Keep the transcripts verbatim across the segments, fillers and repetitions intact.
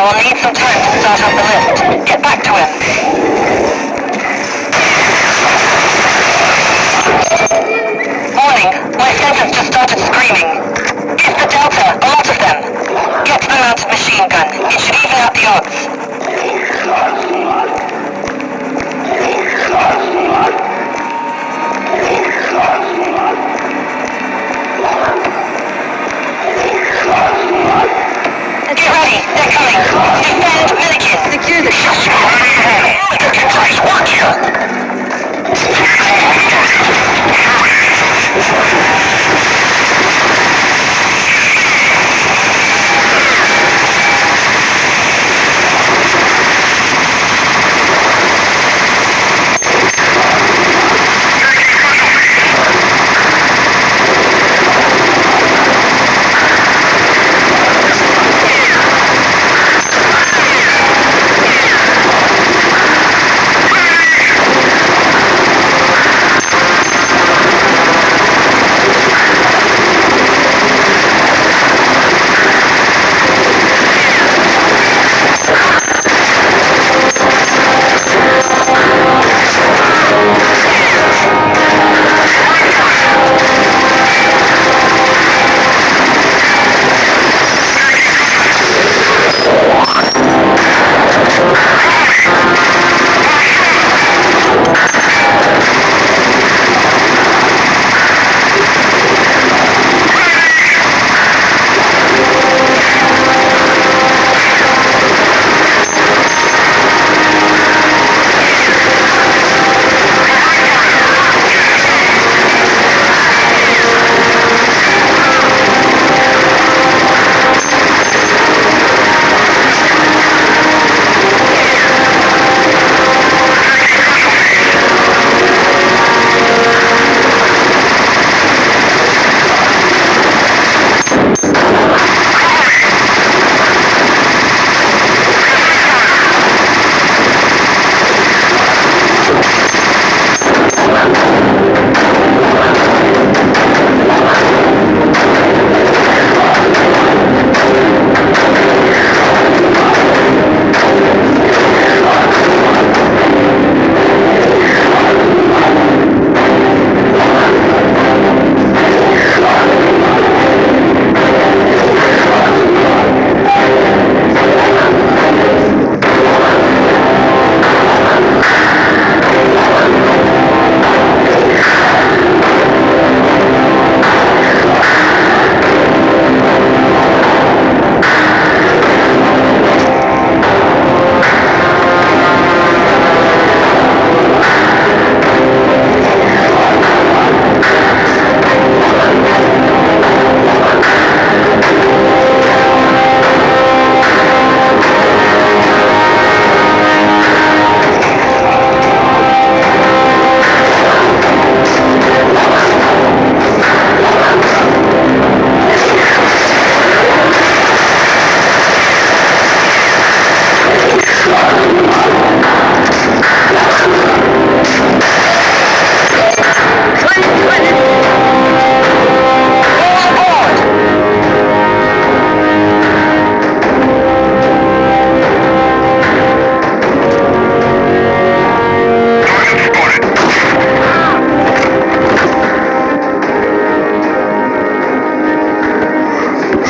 I'll need some time to start up the lift. Get back to him. Warning, my sensors just started screaming. It's the Delta, a lot of them. Get to the mounted machine gun. It should even out the odds. Get ready, they're coming. Defend Milliken. Secure the... Just ready. Look at Price, watch you.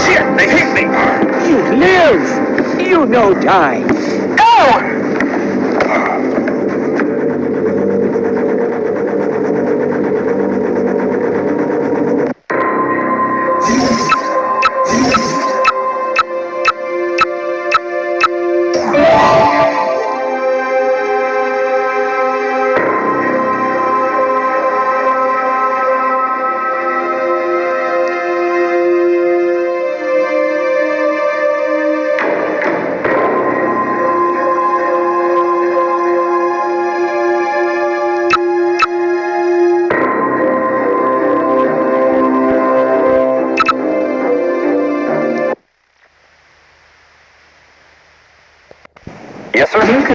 Shit, they hit me! You live! You no die! Go! Yes, sir.